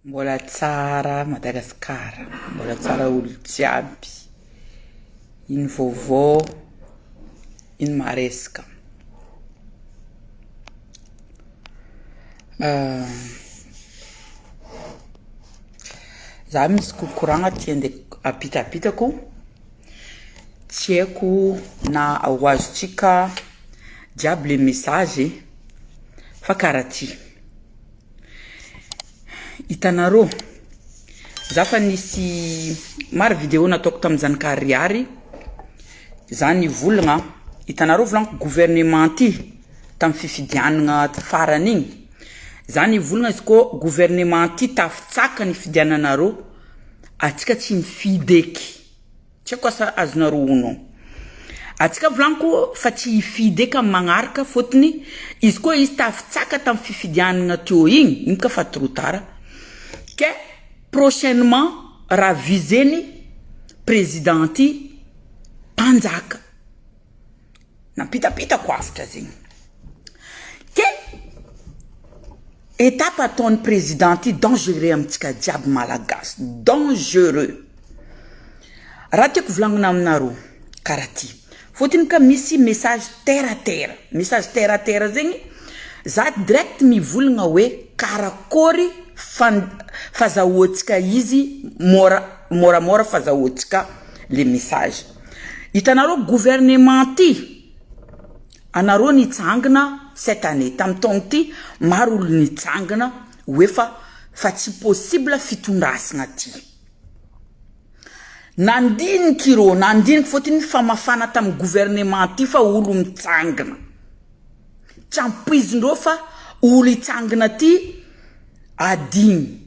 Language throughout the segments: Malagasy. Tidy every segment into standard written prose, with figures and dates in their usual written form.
Mbola tsara Madagascar, mbola tsara olo jiaby, ino vaovao, ino maresaka. Za misy koragna ty andeha ampitapitako, tsy haiko na ho azontsika jiaby le message fa karaha ty. Hitanareo, za fa nisy maro video nataoko tamin'ny zanaka ariary, za nivolagna, hitanareo volagniko gouvernement ty tamin'ny fifidianana farany igny, za nivolagna izy koa gouvernement ty tafitsaka ny fidiananareo, antsika tsy mifidy eky. Tsy haiko asa azonareo ono. Atsika volaniko fa tsy hifidy eky amin'ny magnaraka fôtony izy koa izy tafitsaka tamin'ny fifidianana teo igny, igny ka fa trop tard, ke prochainement raha viseny président ty mpanjaka. Nampitapitako hafatra zegny. Ke étape ataon'ny président ty dangereux amintsika jiaby malagasy, dangereux. Raha tiako volagnina aminareo karaha ty, fôtony ka misy message terre à terre, message terre à terre zegny za direct mivolagna hoe karakôry fan- fazahoantsika izy môra môramôra fazahoantsika le message. Hitanareo gouvernement ty, anareo nitsangana cette année, tamin'ny taogno ty maro olo nitsangana hoe fa fa tsy possible fitondrasagna ty. Nandiniky ireo, nandiniky fôtony fa mafana tamin'ny gouvernement ty fa olo mitsangana. Tsy ampoizindreo fa olo hitsangana ty adigno.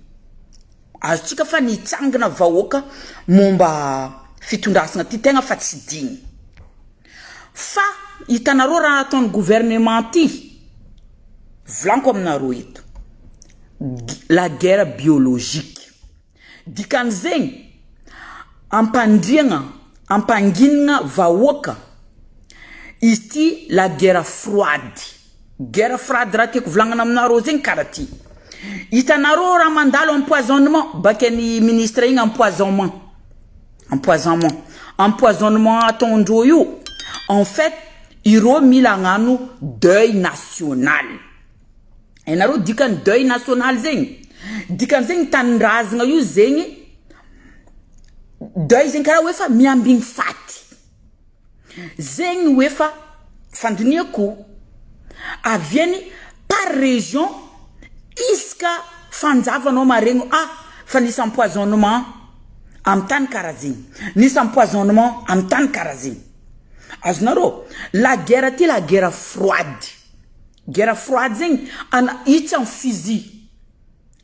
Azontsika fa nitsangana vahoaka momba fitondrasana ty tegna fa tsy digny. Fa hitanareo raha ataon'ny gouvernement ty, volaniko aminareo eto, la guerre biologique. Dikan'izegny, ampandriagna, ampanginina vahoaka, izy ty la guerre froide. Guerre froide raha tiako volagnina aminareo zegny karaha ty. Hitanareo raha mandalo empoisonnement, bakan'ny ministre igny empoisonnement, empoisonnement, empoisonnement ataondreo io, en fait ireo mila hagnano deuil national. Hainareo dikan'ny deuil national zegny? Dikan'izegny tanindrazagna io zegny, deuil zegny karaha hoe fa miambigny faty. Zegny no efa fandinihako avy any par région isaka fanjava anao maregny ah fa nisy empoisonnement amy tany karaha zegny, nisy empoisonnement amy tany karaha zegny. Azonareo? La guerre ty la guerre froide, guerre froide zegny ana io tsy amy fusil.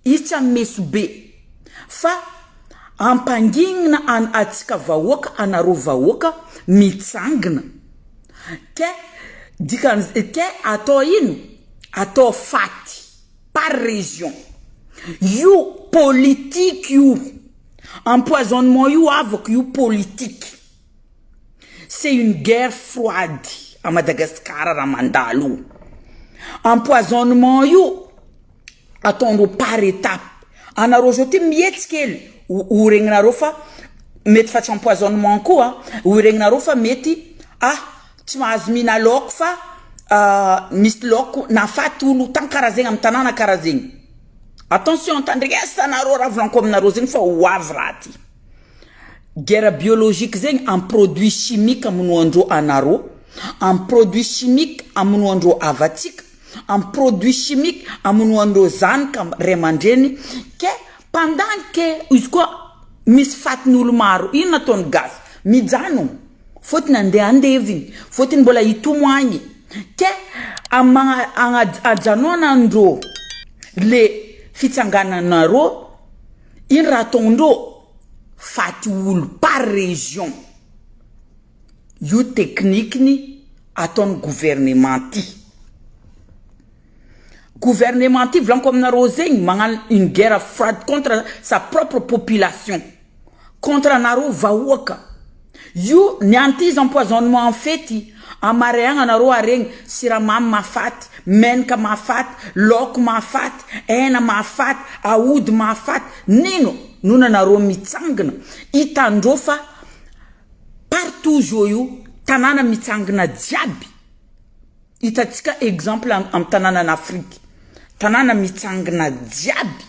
Izy tsy amin'ny mesobe fa ampanginina an atsika vahoaka anareo vahoaka mitsangina ke dikany ke atao ino atao faty par region io politique io empoisonnement io avako io politique c'est une guerre froide à Madagascar raha mandalo io empoisonnement io ataondreo par étape anareo zao ty mihetsika hely ho regninareo fa mety fa tsy empoisonnement koa ho regninareo fa mety ah tsy mahazo mihina laoko fa misy laoko nahafaty olo tany karaha zegny amy tanàna karaha zegny attention tandrignesanareo raha volaniko aminareo zegny fa ho avy raha ty guerre biologique zegny amy produit chimique amonoandreo anareo amy produit chimique amonoandreo avatsika amy produit chimique amonoandreo zanaka ray aman-dreny ke pendant ke izy koa misy fatin'olo maro ino nataony gasy mijanona fôtony andeha andeviny fôtony mbola hitomoagny ke amy magna ajanonandreo le fitsangananareo ino raha ataondreo faty olo par région io teknikiny ataon'ny gouvernement ty gouvernement ty volaniko aminareo zegny magnano une guerre froide contre sa propre population contre anareo vahoaka io ny anty izy empoisonnement en fait. Amareagna anareo aregny, siramamy mahafaty, menaka mahafaty, laoko mahafaty, hena mahafaty, aody mahafaty, nino nona anareo mitsangana, hitandreo fa partout zao io tanàna mitsangana jiaby, hitantsika exemple amy tanànan'Afrique, tanàna mitsangana jiaby,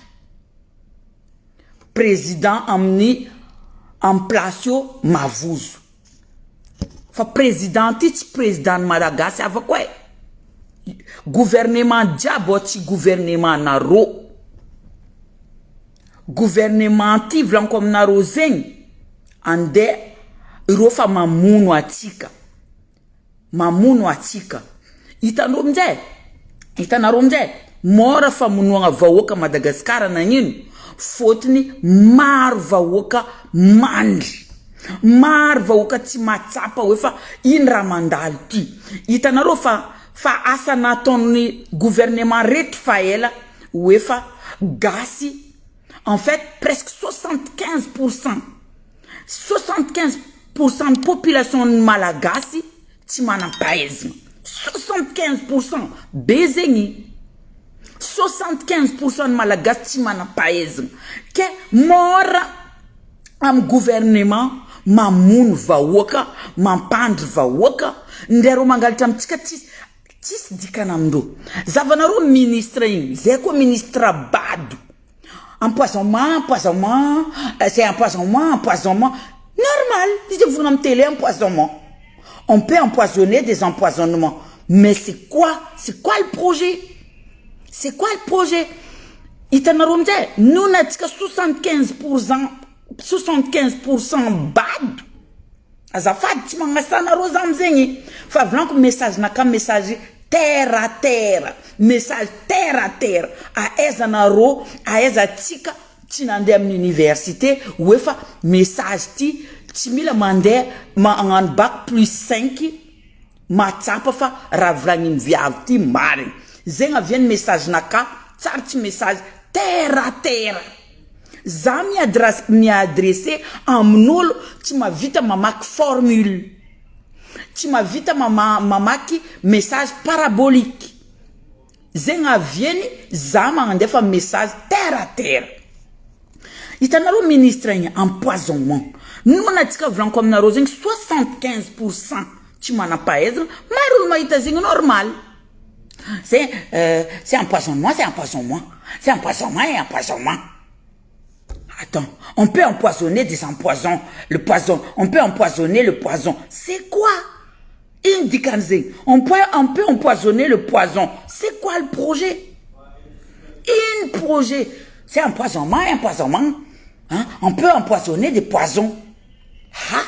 président amin'ny en place eo mavozo. Fa président ty tsy président ny Malagasy avako e. Gouvernement jiaby ao tsy gouvernement nareo. Gouvernement ty volaniko aminareo zegny andeha ireo fa mamono atsika. Mamono atsika. Hitanareo aminjay? Hitanareo aminjay? Mora famonoagna vahoaka Madagasikara nagnino? Fôtony maro vahoaka mandry. Maro vahoaka tsy mahatsapa hoe fa ino raha mandalo ty. Hitanareo fa fa asa nataon'ny gouvernement reto fa ela hoe fa gasy en fait presque 75%, 75% ny population ny malagasy tsy manam-pahaizana. 75% be zegny. 75% ny malagasy tsy manam-pahaizana. Ke mora amy gouvernement mamono vahoaka, mampandry vahoaka, ndray reo mangalatra amitsika tsisy dikana amindreo. Zavanareo ministre igny, zay koa ministre bado. Empoisonnement, empoisonnement, c'est empoisonnement, empoisonnement. Normal, izy volagna amy télé empoisonnement. On peut empoisonner des empoisonnements. Mais c'est quoi? C'est quoi le projet? C'est quoi le projet? Hitanareo aminjay, nona atsika 75%, 75% bado. Azafady tsy magnasanareo za amizegny. Fa volaniko message naka message terre à terre, message terre à terre. Ahaizanareo, ahaiza atsika tsy nandeha amin'ny université hoe fa message ty tsy mila mandeha magnano bac plus 5 mahatsapa fa raha volagniny viavy ty marigny. Zegny aviany message naka, tsary tsy message terre à terre. Za miadressé amin'olo tsy mahavita mamaky formule, tsy mahavita mamaky message parabolique. Zegny aviany za magnandefa message terre à terre. Hitanareo ministre igny empoisonnement. Nona atsika volaniko aminareo zegny 75% tsy manam-pahaizana, maro olo mahita zegny normal. C'est empoisonnement, c'est empoisonnement. C'est empoisonnement et empoisonnement. Attends, on peut empoisonner des empoisons, le poison, on peut empoisonner le poison. C'est quoi? Ino dikan'izegny? On peut empoisonner le poison. C'est quoi le projet? Ino projet? C'est empoisonnement, empoisonnement. Hein? On peut empoisonner des poisons. Ha?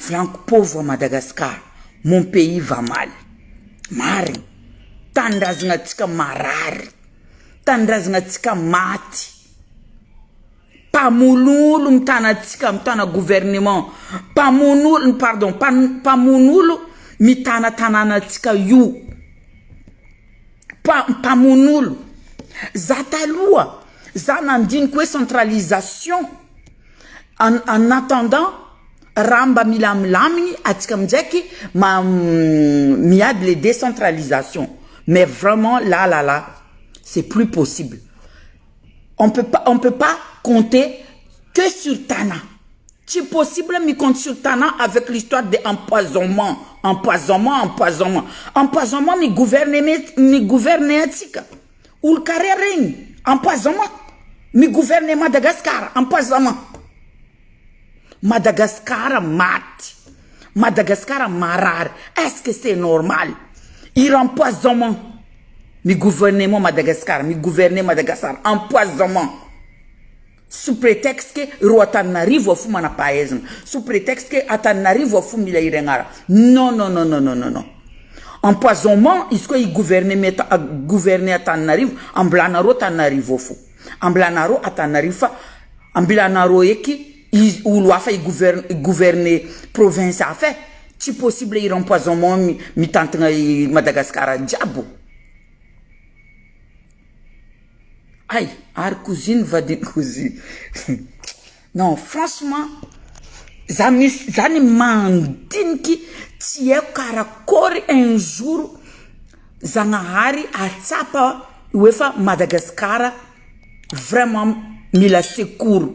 Volaniko pauvre Madagascar, mon pays va mal. Marigny. Tanindrazana atsika marary. Tanindrazana atsika maty. Mpamono olo mitana atsika, mitana gouvernement. Mpamono olo, pardon, mpamono olo mitana tanàna atsika io. Mpamono olo. Za taloha, za nandiniky hoe centralisation. En attendant, raha mba mila milamigny atsika amindraiky ma miady les décentralisation. Mais vraiment là là là, c'est plus possible. On peut pas compter que sur Tana. C'est possible mais compte sur Tana avec l'histoire de empoisonnement, empoisonnement, empoisonnement. Empoisonnement mi gouverner mi gouverner atsika. Olo kare regny empoisonnement. Mi gouverner Madagascar empoisonnement. Madagascar maty. Madagascar marary. Est-ce que c'est normal? Ir empoisonnement. Mi gouvernement Madagascar, mi gouverner Madagascar empoisonnement. Sous prétexte que ro Antananarivo afo manam-pahaizana. Sous prétexte que Antananarivo afo mila iregnara. Non, non, non, non, non, non, non. Empoisonnement, izy koa i gouverner gouverner Antananarivo, ambilanareo Antananarivo afo. Ambilanareo Antananarivo fa ambilanareo eky izy olo hafa i gouverner province hafa e. Tsy possible ir empoisonnement mitantagna i Madagascar jiaby. Ay, ary cousine vadiny cousine. Non, franchement, Za misy za ny mandiniky tsy haiko karakôry un jour Zagnahary ahatsapa hoe fa Madagascar vraiment mila secours,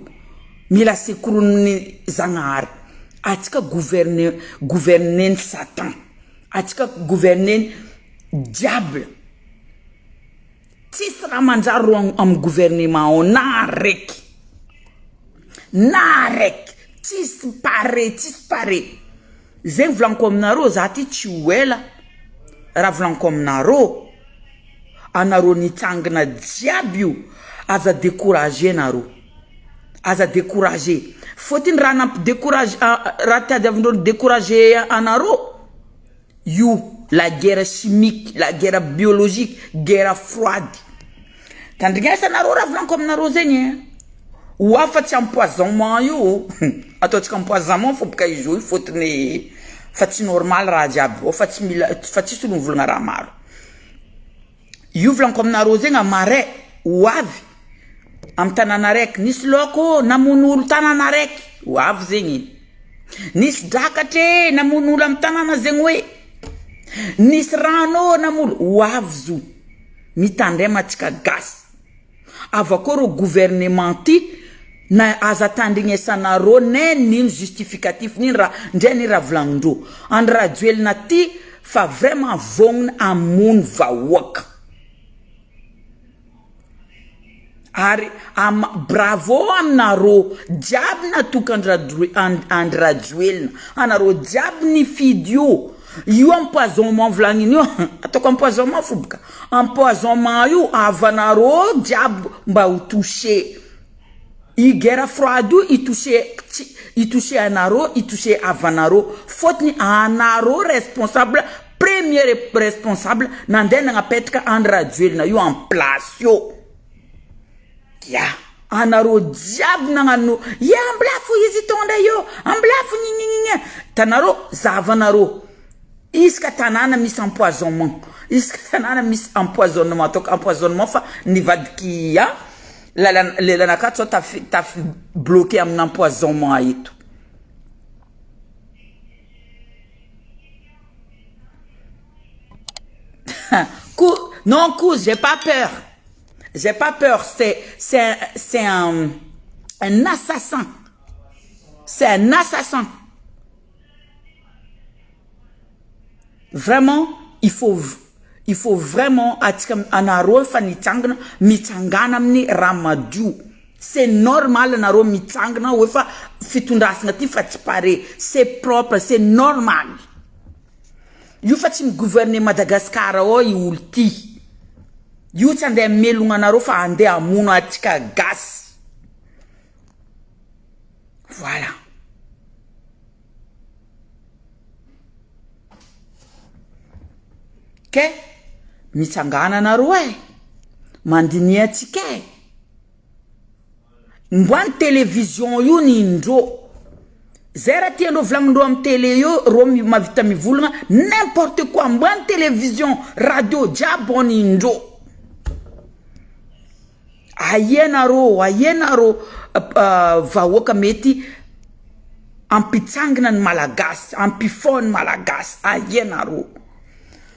mila secours-n'ny Zagnahary. Atsika gouverne gouverner-n'ny satan, atsika gouverner-n'ny diable. Tsisy raha manjary ro am gouvernement ao na araiky na araiky tsisy pare tsisy pare zegny volagniko aminareo za ty tsy ho ela raha volagniko aminareo anareo nitsangana jiaby io aza decourager nareo aza decourager fôtony raha nampi decourage raha tadiavindreo ni decourager anareo Io la guerre chimique, la guerre biologique, guerre froide. Tandrignesanareo raha volaniko aminareo zegny e. Ho avy fa tsy empoisonnement io. Ataontsika empoisonnement fô boka izy io fôtony fa tsy normal raha jiaby io fa tsy mila fa tsisy olo mivolagna raha maro. Io volaniko aminareo zegny amaray ho avy amy tanàna araiky nisy laoko namono olo tanàna araiky ho avy zegny. Nisy drakatra e namono olo amy tanàna zegny hoe nisy rano ô namono ho avy zo mitandrema atsika gasy avakô rô gouvernement ty na aza tandrignesanarô ne nino justificatif nino raha ndre nino raha volagnindrô Andry Rajoelina ty fa vraiment vognona hamono vahoaka. Ary am bravo aminarô jiaby natoky Andry Rajoelina, anarô jiaby nifidy io, io empoisonnement volagniny io ataoko empoisonnement fo boka, empoisonnement io havanarô jiaby mba ho touché, io guerre froide io hi toucher tsy hi toucher anarô hi toucher havanarô fôtony anarô responsable premier responsable nandeha nagnapetraka Andry Rajoelina io en place io. Ya, anareo jiaby nagnano ya ambilafo izy hitondra io, ambilafo gnignignigne. Hitanareo, zahavanareo, isaka tanàna misy empoisonnement, isaka tanàna misy empoisonnement, ataoko empoisonnement fa nivadiky a lalana lelanakahy tsao tafy tafy bloqué amina empoisonnement eto. Ko non ko j'ai pas peur j'ai pas peur c'est c'est c'est un un assassin c'est un assassin vraiment il faut il faut vraiment atsika anareo efa nitsangana mitsangana amin'ny raha madio c'est normal anareo mitsangana hoe fa fitondrasana ty fa tsy pare c'est propre c'est normal Io fa tsy mi-gouverner Madagascar ao i olo ty. Io tsy andeha hamelogna anareo fa andeha hamono antsika gasy. Voilà. Ke mitsangana anareo e. Mandiniha antsika e. Mboany télévision io ny indrô. Zay raha tiandreo volagnindreo am télé io rô mahavita mivolagna n'importe quoi mboany télévision radio jiaby ao ny indrô. Aia narô aia narô vahoaka mety ampitsangana ny malagasy ampifôha ny malagasy aia narô.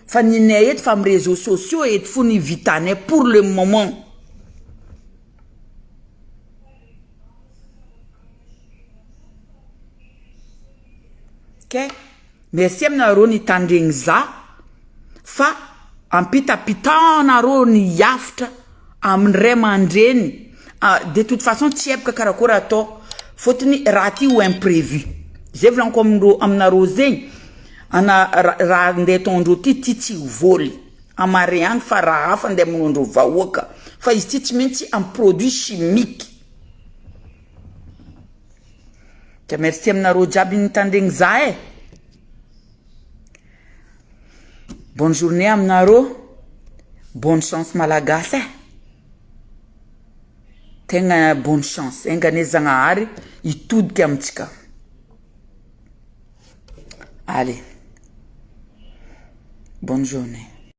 Fa ninay eto fa am réseaux sociaux eto fo ny vitanay pour le moment. Kay, merci aminareo nitandregny za fa ampitapitahanareo ny hiafitra amin'ny ray aman-dreny de toute façon tsy haiko karakory atao fôtony raha ty ho imprévu zay volagniko amindreo aminareo zegny ana raha andeha ataondreo ty ty tsy ho vôly. Amare agny fa raha hafa ndeha amonoandreo vahoaka fa izy ty tsy maintsy am produit chimique. Ka merci aminareo jiaby nitandregny za e. Bonne journée aminareo, bonne chance malagasy e. Tegna bonne chance, enga anie Zagnahary hitodika amintsika. Allez. Bonne journée.